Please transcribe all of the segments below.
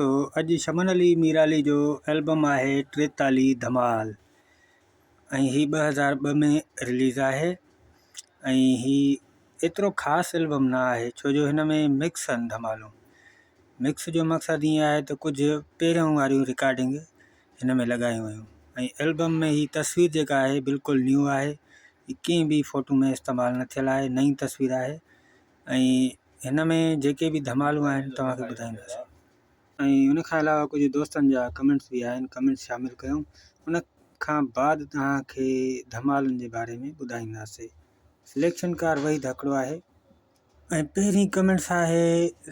تو اڄ شمن علي ميرالي جو البم آهي ٽيتالي ڌمال ۽ هي 2002 ۾ رليز آهي ۽ هي ايترو خاص البم نه آهي ڇو جو هن ۾ مڪس آهن ڌمالون مڪس جو مقصد ائين آهي ته ڪجهه پهريون واريون رڪارڊنگ هن ۾ لڳايون ويون ۽ البم ۾ هي تصوير جيڪا آهي بلڪل نيو آهي ڪنهن به فوٽو ۾ استعمال نه ٿيل آهي نئين تصوير آهي ۽ هن ۾ جيڪي به ڌمالون آهن توهان کي ٻڌائينداسين. ۽ ان کان علاوه ڪجهه دوستن جا ڪمينٽس به آهن ڪمينٽس شامل ڪيون ان کان بعد توهان کي ڌمالن جي باري ۾ ٻڌائينداسين. سليڪشن ڪار وحيد هڪڙو آهي. ۽ پهرين ڪمينٽس آهي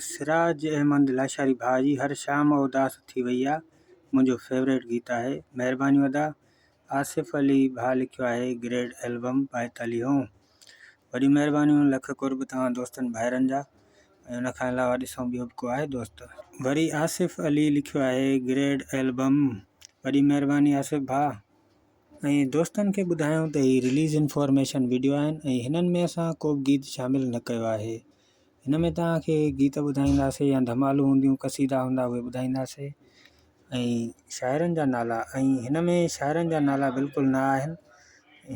سراج احمد لاشاري ڀاء جي هر شام اداس ٿي وئي آ منهنجو فيوريٽ گيت آهي مهربانيون ادا آصف علي ڀاء لکيو آهي گريڊ البم پائتاليهون وڏيون مهربانيون لک قرب توهان دوستن ڀائرن جا ۽ ان کان علاوه ڏسون ٻيو به ڪو آهي دوست. وري آصف علي لکيو آهي گريڊ البم وڏي مهرباني آصف ڀاء. ۽ دوستن کي ٻڌايون ته هي رليز انفارميشن وڊيو آهن ۽ هنن ۾ اسان ڪو به گيت شامل نه ڪيو آهي هن ۾ توهان کي گيت ٻڌائينداسي يا ڌمالون هونديون قصيدا هوندا اهي ٻڌائينداسي ۽ شاعرن جا نالا ۽ هن ۾ شاعرن جا نالا بلڪل نه آهن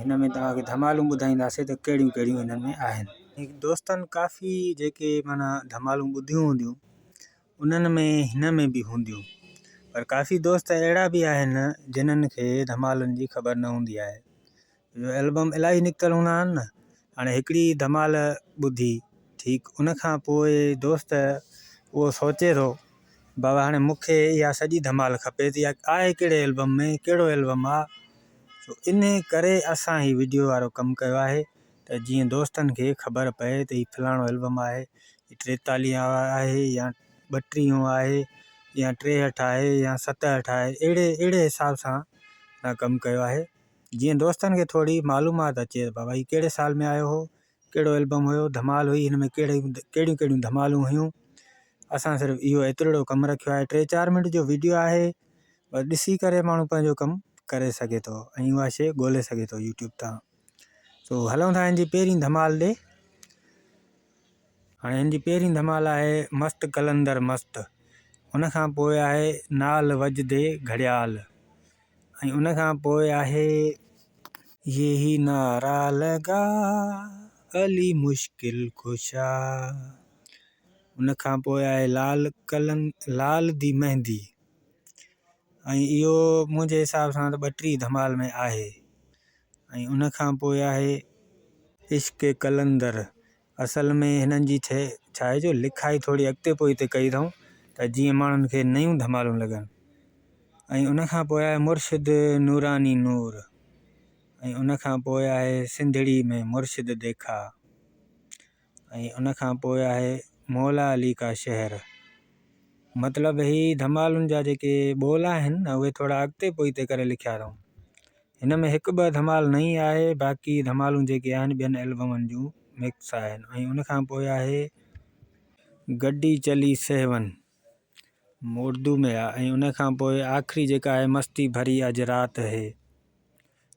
هن ۾ توهان کي ڌمالون ٻڌائينداسي ته ڪهڙيون ڪهڙيون هنن ۾ آهن. دوستن ڪافي جيڪي معنيٰ ڌمالون ٻڌيون هونديون انهن ۾ هن ۾ به هونديون پر ڪافي دوست اهڙا به آهن جنھن کي ڌمالن جي خبر نه هوندي آهي جو البم الاهي نڪتل هوندا آهن نه هاڻي هڪڙي ڌمال ٻڌي ٺيڪ ان کان پوء دوست اهو سوچي ٿو بابا هاڻي مون کي اها سڄي ڌمال کپي ته اها آهي ڪهڙي البم ۾ ڪهڙو البم آ سو ان ڪري اسان هي وڊيو وارو ڪم ڪيو آهي ته جيئن دوستن کي خبر پئي ته هي فلاڻو البم آهي هي ٽيتاليهه آهي يا ٻٽيهون آهي يا 63 آهي يا 67 آهي اهڙي اهڙي حساب سان اسان ڪم ڪيو آهي جيئن دوستن کي ٿوري معلومات اچي ته بابا هي ڪهڙي سال ۾ آيو هو ڪهڙو البم هيو ڌمال هئي هن ۾ ڪهڙي ڪهڙيون ڪهڙيون ڌمالون هيون اسان صرف اهو ايترڙو ڪم رکيو آهي ٽي چار منٽ جو ويڊيو آهي بس ڏسي ڪري ماڻهو پنهنجو ڪم ڪري سگهي ٿو ۽ اها شي ڳولي سگهي ٿو يوٽيوب تان سو هلون ٿا هن جي پهرين ڌمال ڏي هاڻي هن جي پهرين ڌمال آهي مست قلندر مست ان کان پوء آهي نال وجدي گهڙيال ۽ ان کان پوء آهي. يهي نعرا لگا علي مشڪل ڪشا ان کان پوء آهي لال قلن لال the مهندي ۽ اهو منهنجي حساب سان ته 32 ڌمال ۾ آهي ۽ ان کان پوء آهي. عشق قلندر اصل ۾ هنن جي ڇا آهي جو لکائي ٿوري اڳتي پوئتي ڪئي اٿئون ته جيئن ماڻهن کي نيون ڌمالون لڳن ۽ ان کان پوء آهي مرشد نوراني نور ۽ ان کان پوء آهي سنڌڙي ۾ مرشد ديکا ۽ ان کان پوء آهي مولا علي ڪا شهر مطلب هي ڌمالن جا جيڪي ٻول آهن نه اهي ٿورا اڳتي پوئتي ڪري لکيا اٿئون هن ۾ هڪ ٻه ڌمال نئين آهي باقي ڌمالون جيڪي آهن ٻين البمن جون مڪس آهن ۽ ان کان پوء آهي گڊي چلي سيون اردو ۾ آهي ۽ ان کان پوء آخري جيڪا آهي مستي ڀري اڄ رات هي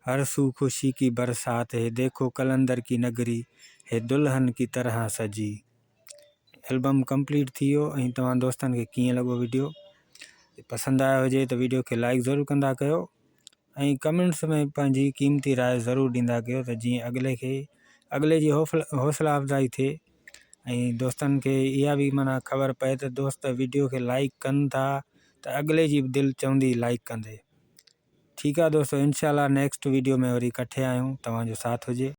هر سو خوشي ڪي برسات هي ديکو قلندر ڪي نگري هي دلهن ڪي طرح سجي البم ڪمپليٽ ٿي ويو ۽ توهان دوستن کي ڪيئن لڳو وڊيو پسند آيو هجي ته وڊيو کي لائڪ ضرور ڪندا ڪيو ۽ ڪمينٽس ۾ پنهنجي قيمتي راء ضرور ڏيندا ڪيو ته جيئن اڳلي کي اڳلي جي حوصلا افزائي ٿئي ۽ دوستن کي اها به معنيٰ خبر پئي ته دوست وڊيو کي لائڪ ڪن ٿا ته اڳلي جي به دل چوندي لائڪ ڪندي ٺيڪ آ دوستو انشاء الله نيڪسٽ وڊيو ۾ وري ڪٺي آهيون توهان جو ساٿ هجي.